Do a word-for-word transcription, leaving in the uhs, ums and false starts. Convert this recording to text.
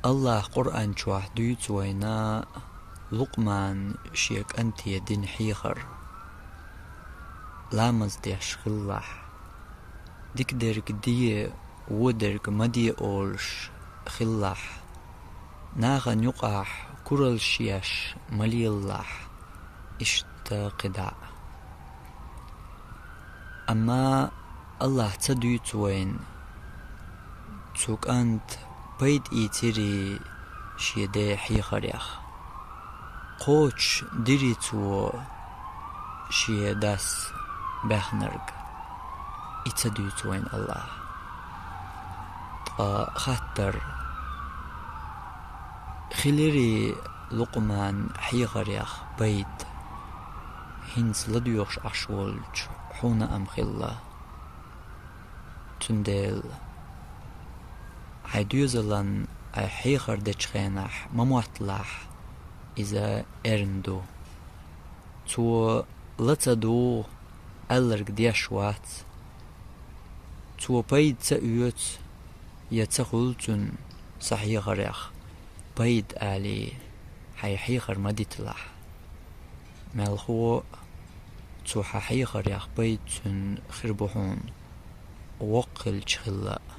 Аллахь Къуръан чохь дуьйцу вайна Лукъман шен кӀанте дина хьехар. Ламаз деш хилалахь. Дикадерг де, водерг ма де олуш хилалахь. Нахана юкъахь кураллаш еш ма лелалахь. Иштта кхидӀа а. Амма Аллахь ца дуьйцу вайна, цу кӀанта пайда ийцирий шен ден хьехарех. Кхочуш дирий цо шен дас баьхнарг. И ца дуьйцу вайна Аллахь. Ткъа хаттар: хилирий Лукъман хьехарех пайда? ХӀинца ладоьгӀуш Ӏаш волчу хьуна ам хилла. Цундела хьайн доьзалан хьехар дечу хенахь ма мотталахь, иза эрна ду. Цо ла ца дугӀу, аьлларг деш вац. Цо пайда ца оьцу, я ца хуьлу цуьнан сан хьехарех пайда алий, хьайн хьехар ма диталахь. Мелхо а, цу хьан хьехарех пайда цуьнан хир бу хьуна, воккха хилча хилла а.